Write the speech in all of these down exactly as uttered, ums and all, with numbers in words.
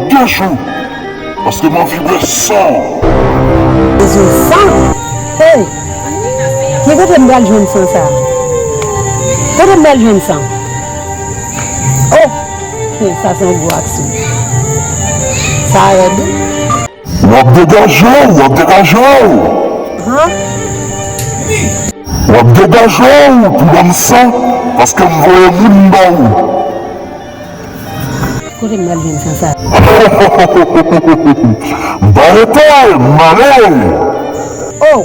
Dejou, paske m anvi bwè san w. Bezwen san? Hey! Men kote m pral jwenn san sa? Kote m pral jwenn san? Oh! Sa se yon gwo aksyon. Sa rèd wi. W ap degaje w, w ap degaje w. Han? W ap degaje w pou ban m san, paske m voye moun ba ou. Kote m pral jwenn san sa? M pa rete, m ale. Oh!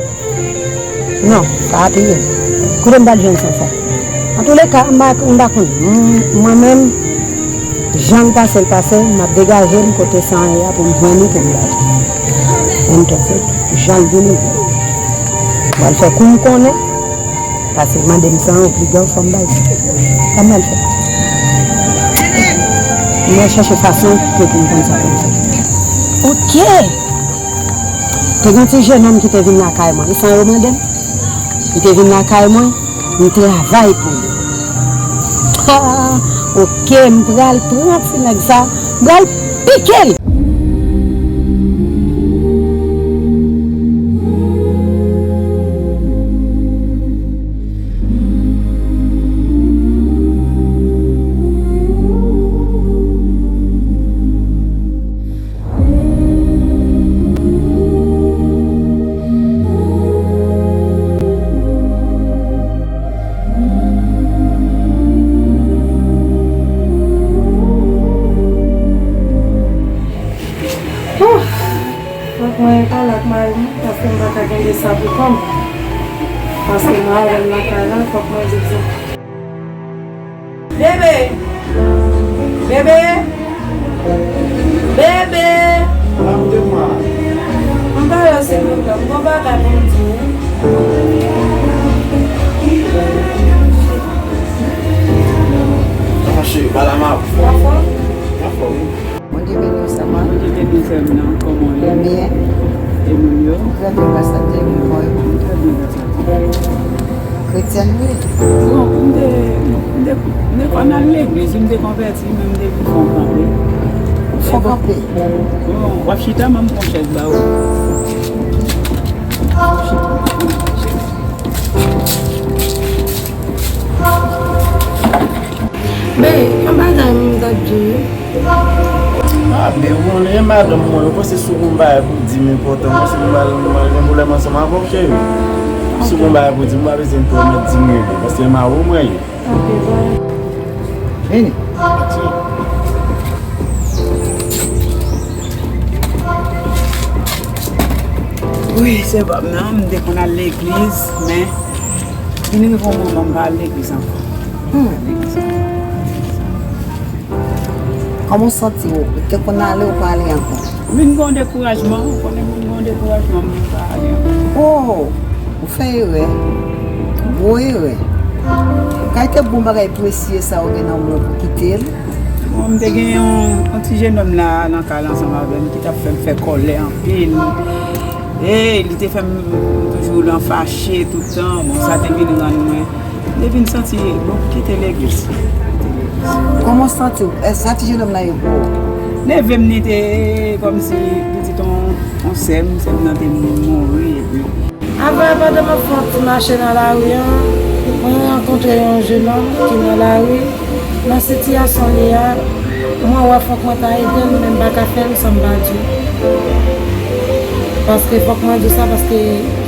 Non, sa a pi rèd. Kote m pral jwenn san sa? Antouleka, m pa, m pa konn. M, mwen menm, jan l pase, l pase, m ap degaje m kote san an ye a pou m jwenn li pou m ba li. Menm tan se jan l vini, m pral fè kou m konnen. Pase mande m san an, obligan fò m bay sa. Sa m pral fè? M pral chèche fason pou pou m konn sa pou m fè. Ok! Te gen ti jennonm ki te vin lakay mwen. E san yo mande m? Li te vin lakay mwen, m travay pou li. Ha! Ok, m pral pran ti nèg sa, m pral pike l. Ouf! Fòk mwen pale ak mari m, paske m pa ka kenbe sa pou kò m. Paske mwen avè l nan kay la, fòk mwen di l sa. Bebe! Bebe! Bebe! Ap de mwa. M pale w silvouplè, m gon bagay pou m di w. Kòman cheri, pale a m. Ou anfòm? Anfòm wi. Bondye beni w, Sama. Bondye beni w, sè m nan. Kòman w ye? Byen. E moun yo? Trè byen, gras a Dye, men kò yo? Trè byen, gras a Dye. Kretyèn ou ye? Bon, m te, m te, m te konn al legliz, m te konvèti, men m te vin fè yon kanpe. Fè yon kanpe? Bon, w ap chita, m ap pran chèz ba ou. Ben, yon bagay m t ap di w. Ah, men ou konnen madanm mwen, ou panse si w gon bagay pou di m enpòtan, ou panse m pral, m pral gen pwoblèm ansanm avè w, cheri? Si w gon bagay pou di m, ou pa bezwen pwomèt di m wi, paske se mari w mwen ye. Ok, bye. Vini. Wi, se pa m nan, m te konn al legliz, men vin rive yon moman m pa al legliz ankò. Hmm. Kòman w santi w? Ou te konn ale, ou pa ale ankò? Vin gen yon dekourajman, ou konnen moun gen yon dekourajman, moun pa ale ankò. Oh! Ou fè erè. Gwo erè. Kalite bon bagay presye sa ou gen nan men w pou kite l? Bon, m te gen yon, yon ti jennonm la nan kay la ansanm avè m ki t ap fè m fè kòlè anpil. E li te fè m toujou nan fache tout tan. Bon, sa te vin rann mwen M te vin santi, bon, kite legliz. Kòman w santi w? Èske sa ti jennonm nan ye pou ou? Neve m li te kòmsi pitit on, on sè m, sè m nan te mouri, epi. Avè, pandan m ap fè yon ti mache nan lari an, mwen rankontre yon jennonm ki nan lari, nan sitiyasyon li a, mwen wè fòk mwen ta ede l, men m pa ka fè l san m pa di w. Paske fòk mwen di w sa, paske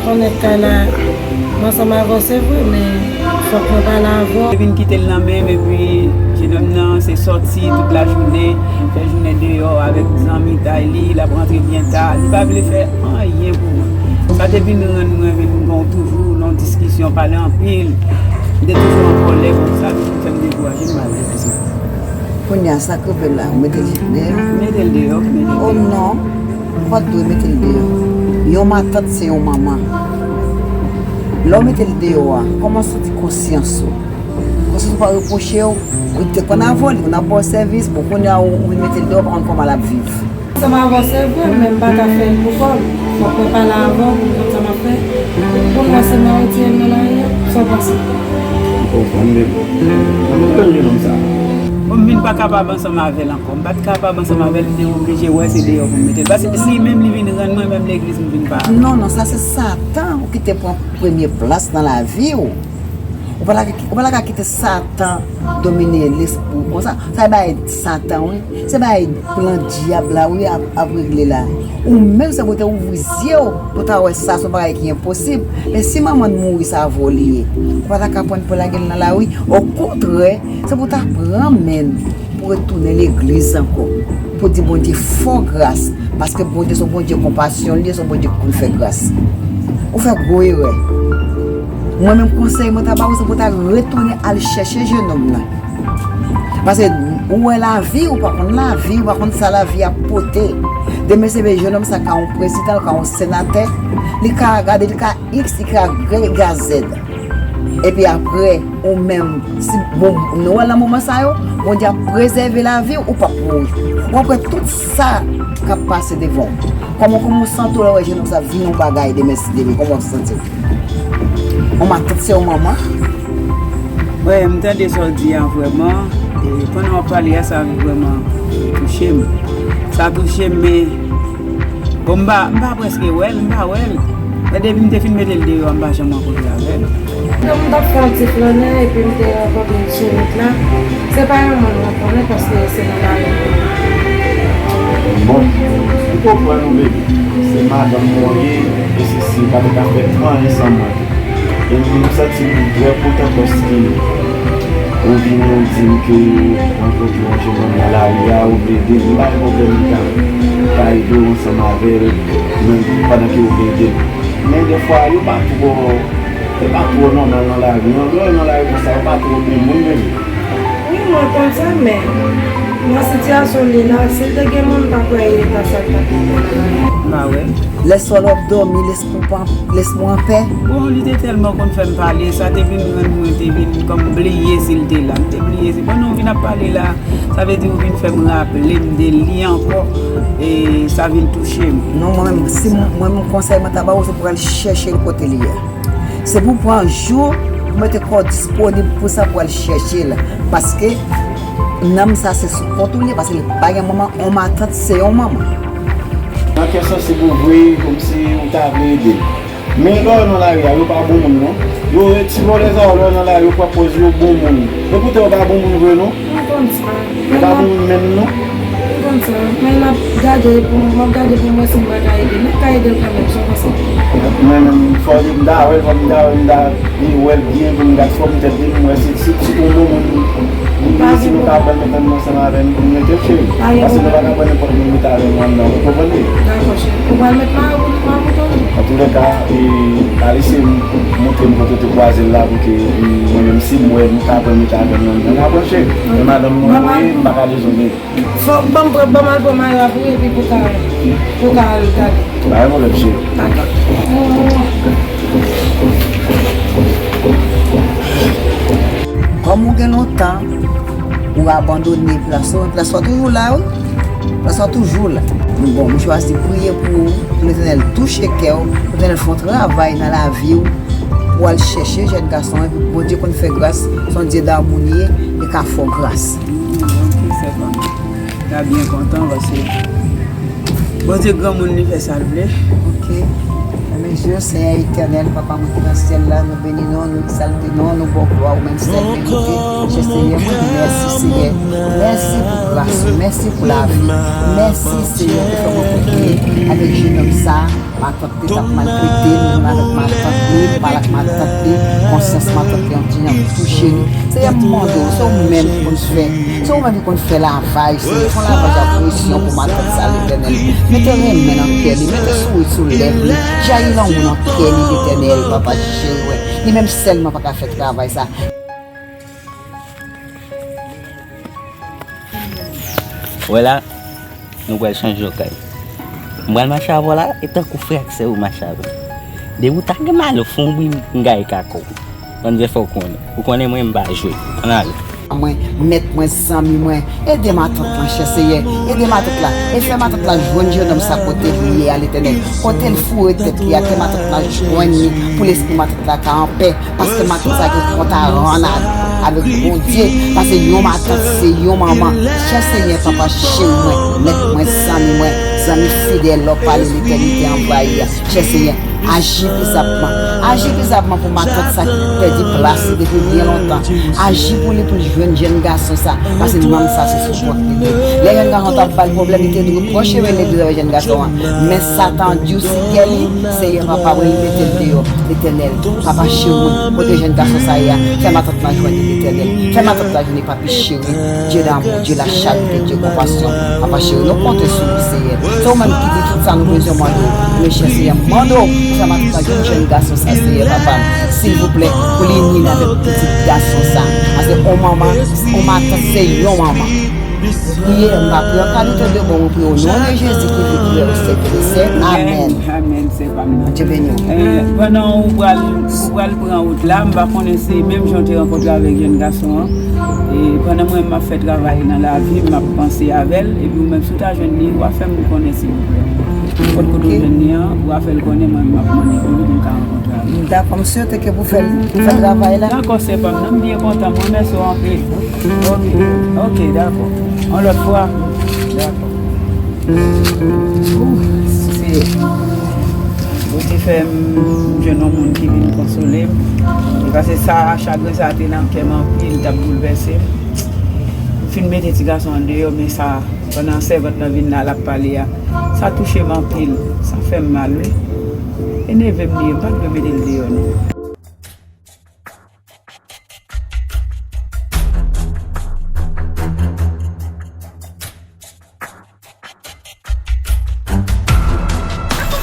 konnen kay la, m ansanm avè w, se vre, men fòk mwen pale avè w. Te vin kite l nan men m, epi jennonm nan, se sòti tout lajounen, fè jounen deyò avèk zanmitay li, l ap rantre byen ta, li pa vle fè anyen pou mwen. Sa te vin rann mwen vin gon toujou nan diskisyon, pale anpil. M te toujou an kòlè konsa, li vin fè m dekouraje, m pa vle fè sa. Kounye a, sa k rive la, ou mete l deyò? Mete l deyò, mete l deyò. Oh non, ou pa t dwe mete l deyò. Yon matant se yon manman. Lè w mete l deyò a, kòman w santi konsyans ou? Konsyans ou pa repwoche w? Ou te konn avè w, li konn ap ba w sèvis, bon, kounye a, ou, ou vin mete l deyò, ou pa konn kòman l ap viv. Sa m avè w, se vre, men m pa ka fè l pou kò m. Fòk mwen pale avè w pou m konn sa m ap fè. Pou m wè si m nan retire l nan lari a. Sa w panse? M konprann, men bon. Mwen konn jennonm sa. Bon, m vin M pa kapab ansanm avè l ankò. M pa t kapab ansanm avè l, m te oblije wè se deyò pou m mete l. Paske li menm li vin rann mwen, menm legliz m vin pa al. Non, non, sa se Satan ki te pran premye plas nan lavi w. Ou pa ta, ou pa ta ka kite Satan domine lespri w konsa. Sa e bagay Satan, wi. Se bagay plan dyab la, wi, ap, ap regle la. Ou menm se pou te ouvri zye w, pou ta wè sa se yon bagay ki enposib. Men si manman n mouri, sa vo li ye. Ou pa ta ka pran l pou lage l nan lari. Okontrè, se pou ta pran men n pou retounen legliz ankò. Pou di Bondye fò gras. Paske Bondye se yon Bondye konpasyon, li se yon Bondye ki konn fè gras. Ou fè gwo erè. Mwen menm konsèy mwen ta ba ou se pou ta retounen al chèche jennonm nan. Paske ou wè lavi, ou pa konn lavi, ou pa konn sa lavi ap pote. Demen se jennonm sa ka yon prezidan, ka yon senatè, li ka gade, li ka X, li ka Y, li ka Z. Epi apre, ou menm, si bon, nou wè nan moman sa yo, Bondye ap prezève lavi w, ou p ap mouri. Ou ap wè tout sa k ap pase devan w. Kòman, kòman w santi w lè w wè jennonm sa vin yon bagay demen si Dye vle? Kòman w santi w? Yon matant se yon manman. Wi, m tande sa w di a vrèman. E pandan w ap pale a, sa vrèman touche m. Sa touche m, men bon, m pa, m pa prèske wè l, m pa wè l. Men depi m te fin mete l deyò a, m pa janm rankontre avè l. Donk, m t ap fè yon ti flannen, epi m te rankontre l sou wout la. Se pa yon moun mwen konnen, paske se nan lari mwen. Bon, m konprann ou, baby. Se madanm mwen w ye, e se, se pa te ka fè anyen san mwen. E m santi m trè kontan paske ou vini, ou di m ke ou rankontre yon jennonm nan lari a, ou vle ede l. M pa gen pwoblèm, m ka, m ka ede w ansanm avè l, menm pandan ke ou vle ede l. Men dèfwa, yo pa twò, yo pa twò nòmal nan lari, non. Lè w nan lari konsa, yo pa twò bon moun, menm. Wi, mwen konn sa, men nan sitiyasyon li la, si l te gen moun, m pa kwè eta sa l t ap viv la. M pa wè. Lèswa lè w ap dòmi, lespri w pa, lespri w anpè. Bon, li te tèlman konn fè m pale, sa te vin rann mwen te vin kòm bliye si l te la. M te bliye si, pandan w vin ap pale la, sa vle di ou vin fè m raple m de li ankò, e sa vin touche m. Non, mwen menm, si mwen menm konsèy mwen ta ba ou, se pou w al chèche l kote li ye. Se pou pran jou, pou mete kò w disponib pou sa, pou al chèche l. Paske nanm sa se sou kont ou li ye, paske li pa gen manman, on matant se yon manman. Nan kè sanse pou vre, kòmsi ou ta vle ede l. Men lè w nan lari a, yo pa bon moun non. Yo, e ti vòlè sa yo, lè w nan lari, yo pran pòz yo bon moun. Epoutan yo pa bon moun vre non. M konn sa. Yo pa bon moun menm non. M konn sa. Men m ap gade pou, m ap gade pou m wè si m pa ka ede l. M ka ede l kanmenm, sa w panse? Mwen menm, fò m ta wè l, fò m ta wè l, m ta li wè l byen pou m gad fòm tèt li, m wè si, si, si pou bon moun li ye, si nou ka pral met anndan ansanm avè m pou m mete l, cheri. Paske nou pa ka pran nenpòt moun mete avè nou anndan, ou konprann li? Dakò, cheri. Ou pral met mari ou, mari ou tou? Antoulèka, e, Alice montre m kote w te kwaze l la pou ke, mm, mwen menm si m wè nou ka pran mete avè m anndan, n a pran, cheri. Men madanm mwen voye, m pa ka dezòne. Fò, ban m pran, ban m al pran mayo a pou ou, epi pou ka, pou ka al gade. Pa gen pwoblèm, cheri. Dakò. Kòm ou gen lontan, ou abandone plas ou, plas ou toujou la, wi. Plas ou toujou la. Bon, m chwazi priye pou ou, pou Letènèl touche kè w, pou Letènèl fè yon travay nan lavi w, pou w al chèche jèn gason an, epi Bondye konn fè gras, se yon Dye damou li ye, li ka fè w gras. Mm, ok, sèvant. N a byen kontan paske Bondye granmoun, li fè sa l vle. Ok. Nan men je w, Senyè Etènèl, Papa mwen ki nan syèl la, nou beni non, nou egzalte non, nou ba w glwa, ou menm sèl merite. Chè Senyè, mèsi Senyè. Mèsi pou gras ou, mèsi pou lavi. Mèsi Senyè, pou fè mwen koute avèk jennonm sa. Matant li t ap maltrete l, li menm avèk matant li, li pale ak matant li, konsyans matant li an ti jan touche li. Seyè, m mande w, se ou menm ki konn fè, se ou menm ki konn fè lavaj, Seyè, fè yon lavaj ak presyon pou matant sa, Letènèl. Mete renmen nan kè li, mete souri sou lèv li, jayi lanmou nan kè li, Letènèl, Papa cheri, wè. Li menm sèlman pa ka fè travay sa. Wè la, nou pral chanje okay. M pral mache avè w la, e tankou frè ak sè yo mache avè m. Depi w ta gen malè, w fè yon bri, m gaye kako w. Bann zèfè w konnen. Ou konnen mwen, m pa jwe. Ann ale. Mwen, mèt mwen, zanmi mwen, ede matant lan, chè Seyè, ede matant la, e fè matant la jwenn jennonm sa kote li ye a, Letènèl. Kote l foure tèt li a, ke matant la jwenn li, pou lespri matant la ka anpè, paske matant sa gen kont a rann ak avèk Bondye, pase yon matant, se yon manman. Chè Senyè, papa cheri mwen, mèt mwen, zanmi mwen, zanmi fidèl, lè w pale, letènite anvayi a. Chè Senyè, aji bizapman, aji bizapman pou matant sa ki pèdi plas li depi byen lontan. Aji pou li, pou l jwenn jèn gason sa, pase nonm sa se sou kont li ye. Lè jèn gason t ap ba l pwoblèm, li te dwe pran chemen legliz avèk jèn gason an. Men Satan andisike li, Senyè papa mwen, li mete l deyò. Letènèl, papa cheri mwen, kote jèn gason sa ye a, fè matant lan jwenn li, Letènèl. Fè matant lan jwenn li, papi cheri. Dye damou, Dye lacharite, Dye konpasyon. Papa cheri, nou konte sou ou, Senyè. Se ou menm ki di tout sa nou bezwen mande w. Men chè Senyè, mande w pou fè matant lan jwenn jèn gason sa, Senyè, papa m. Silvouplè, pou li ini l avèk pitit gason sa. Pase on manman, on matant, se yon manman. Priyè, m pa priyè an kalite de bon, m priye o non de Jezi ki viv, ki rèy, sèk e dè sèk. Amèn. Amèn, sè pa m nan. Bondye beni w. Eh, pandan ou pral, ou pral pran wout la, m pa konnen si menm jan w te rankontre avèk jèn gason an. E pandan mwen, m ap fè travay nan lavi, m ap panse avè l, epi ou menm, si w ta jwenn li, w a fè m konnen, silvouplè. Kot kote w jwenn li an, w a fè l konnen, mwen, m ap mande pou li, pou m ka rankontre avè l. Dakò, m swete ke pou fè l, pou fè travay la. Dakò, sè pa m nan, m byen kontan, m remèsye w anpil. Ok, ok, dakò. Yon lòt fwa. Dakò. Ou, se Bondye fè m jwenn yon moun ki vin konsole m. E pase sa, chagren sa te nan kè m anpil, t ap boulvèse m. M fin mete ti gason an deyò, men sa, pandan sèvant lan vin la, l ap pale a, sa touche m anpil. Sa fè m mal, wi. E neve m li ye, m pa t dwe mete l deyò, non.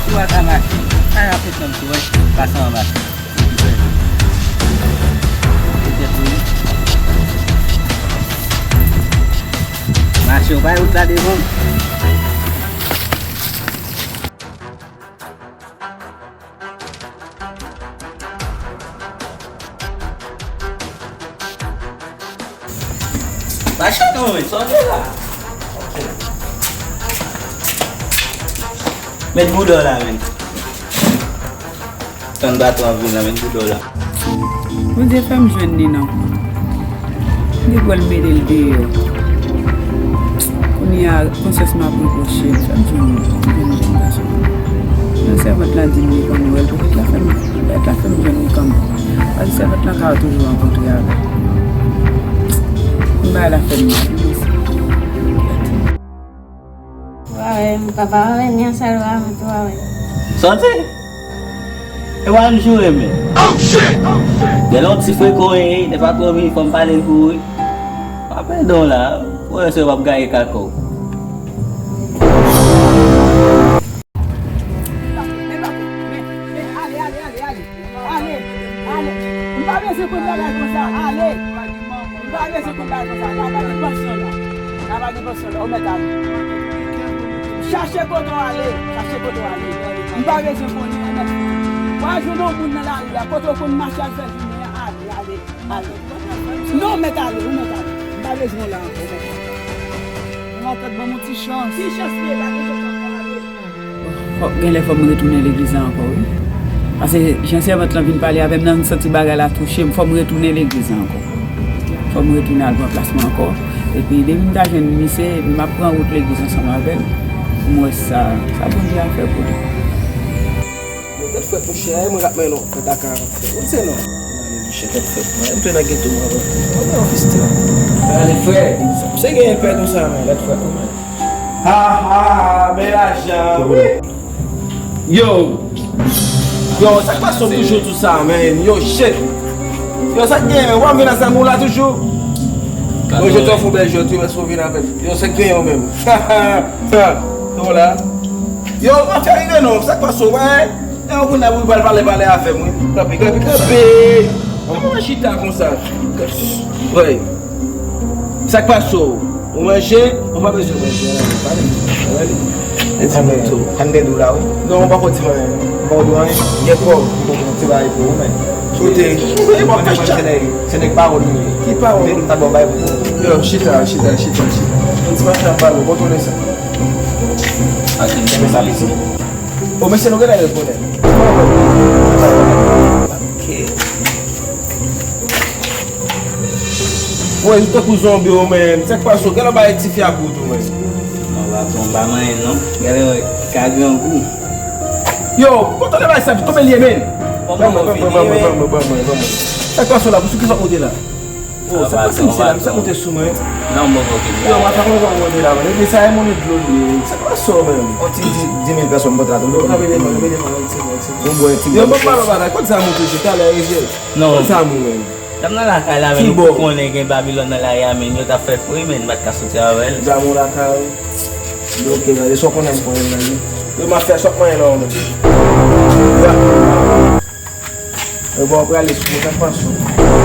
Ou pa ka mache. Sa y ap fè m tou, wè. Pase anba. Mache, ou bay wout la devan. Mache kanmenm, sòti la. Met bouda w la, men. Tann baton ap vin la, men bouda w la. Bondye fè m jwenn li non. M te pral mete l deyò. Kounye a, konsyans m ap repwoche m. Fè m jwenn li, fè m jwenn jèn gason. Nan sèvant la di m li konn wè l, poutèt la fè m, poutèt la fè m jwenn li kanmenm. Paske sèvant la ka toujou rankontre avè l. M bagay la fè m mal. Wa wè, m papa wè, ni an sèl wa, mwen tou wa wè. Sòti! E wa nou joure men. Gen lè yon ti frekan ye, depa komi, fò m pale l pou ou wi. Pa pèdon la, ou wè se w ap gaye kaka w. Ale, ale, ale, ale. Ale, ale. M pa bezwen konn bagay konsa. Ale. M pa bezwen konn bagay konsa. La pa gen pansyon la. La pa gen pansyon la. Ou mèt ale. Chache kote w ale. Chache kote w ale. M pa bezwen konnen anmèt. W a jwenn yon moun nan lari a. Kote w konn mache al fè jounen an. Ale, ale, ale. Non, ou mèt ale. Ou mèt ale. M pa bezwen w la ankò. Ou mèt ale. Ou mèt ale. Ban m yon ti chans. Ki chans li ye? Pa gen chans ankò. Ale. Fòk, genlè fò m retounen legliz la ankò wi. Paske jan sèvant lan vin pale avè m nan, m santi bagay la touche m, fò m retounen legliz la ankò. Fò m retounen al pran plas mwen ankò. Epi depi m ta jwenn misye, epi m ap pran wout legliz ansanm avè l. Pou m wè sa, sa Bondye a fè pou li. Yo, tèt frèt mouche, mwen k ap mennen w fè kaka. Ou se non. Mouche tèt frèt mwen, m tou nan geto mwen. Mwen yon fistè. Ale frè. Se gen pè konsa men. Tèt frèt mwen. Ha ha ha, men lajan wi. Yo. Yo, sa k pase w toujou tou sa, men? Yo, shit. Yo, sa k genyen, men? W ap vin ansanm ou la toujou? Yo, je t'offre bèl jwèt wi, paske w vin avèk. Yo, sa k genyen w menm? Yo, la. Yo, pa fè rive non, sa k pase w, wè? E yon moun la pou pral pale, pale avè m wi. Kanpe, kanpe, kanpe. Kòman w chita konsa? Wè. Sa k pase w? Ou manje? Ou pa bezwen manje. Pale. Ann de dou la wi. Non, ou pa ko di mwen. Ou pa ko di mwen. Gen kòb pou ti bay pou ou men. Kote? Ou pa fè chat. Se nèg pawòl li ye. Ki pawòl? Ou ta bon bay pou ou. Yo, chita, chita, chita, chita. Yon ti machin ap pale, ou kontwole sa. Kenbe sa piti. O mesye, nou genlè ret bonè. Ok. Mwen, ou tankou zonbi, w, men. Sa k pase w? Gade w bay ti fi a gout, ou, men. Non, patwon, m pa manyen, non. Gade, wè, ka grangou. Yo, kote w bay sa? Tonbe l ye, men. Ban mwen, ban mwen, ban mwen, ban mwen, ban mwen, ban mwen. Sa k pase w la? Pou sou ki sa w monte la? Oh, sa k pase, misye la? Misye monte sou mwen. Non, bon, ok. Yo, mwen pa konn kòman monte la, men. Epi sa, e moun dlo li. Sa k pase w, men? On ti di, di mil pèsòn mwen pote la, tonbe. Yo, kanpe devan, kanpe devan, yon ti, yon ti. Bon, bon, yon ti. Yo, bon, pa nan bagay. Kote sa monte, se talè, e je. Non. Kote sa mou, men? Dam nan lakay la, men, ou konnen gen Babilòn nan lari a, men, yo t ap fè fri, men, m pa t ka soti avè l. Dam ou lakay ou. Yo, ok, gade, sa w konnen m konnen nan li. Yo, m ap fè sòt mwen la, men. Ya. Yo, bon, w prale sou mwen, sa k pase w?